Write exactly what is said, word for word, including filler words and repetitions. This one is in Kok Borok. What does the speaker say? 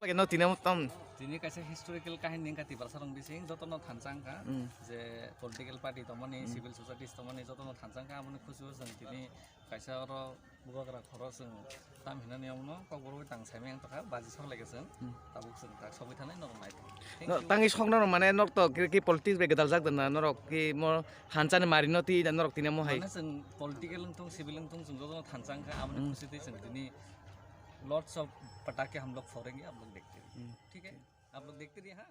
Lagi no tine mo tam. Tini kaisa historical kahini wngkha Tiprasa rok bising jotono thansa wngkha. Hmm. Je political party tongmani, hmm, civil societies tongmani jotono thansa wngkha, aboni khusu chwng tini kaisa oro bubagra khoro chwng tam hinani omono kokborok tang saimeng tongkha, baji sok lai chwng. Hmm. Tabuk chwng tak sogwi thanai norok nai. Thank you. Tangwi sokno mane nok to ki, ki politics bai gwdal jak dana norok ki mo hanchani mari no twi norok tini mo hai. Mane chwng political wngthung, civil wngthung chwng jotono thansa wngkha, aboni, hmm, khusi twi chwng tini lots of पटाखे हम लोग फोड़ेंगे, आप लोग देखते रहिए। Hmm. ठीक है? आप लोग देखते रहिए, हाँ?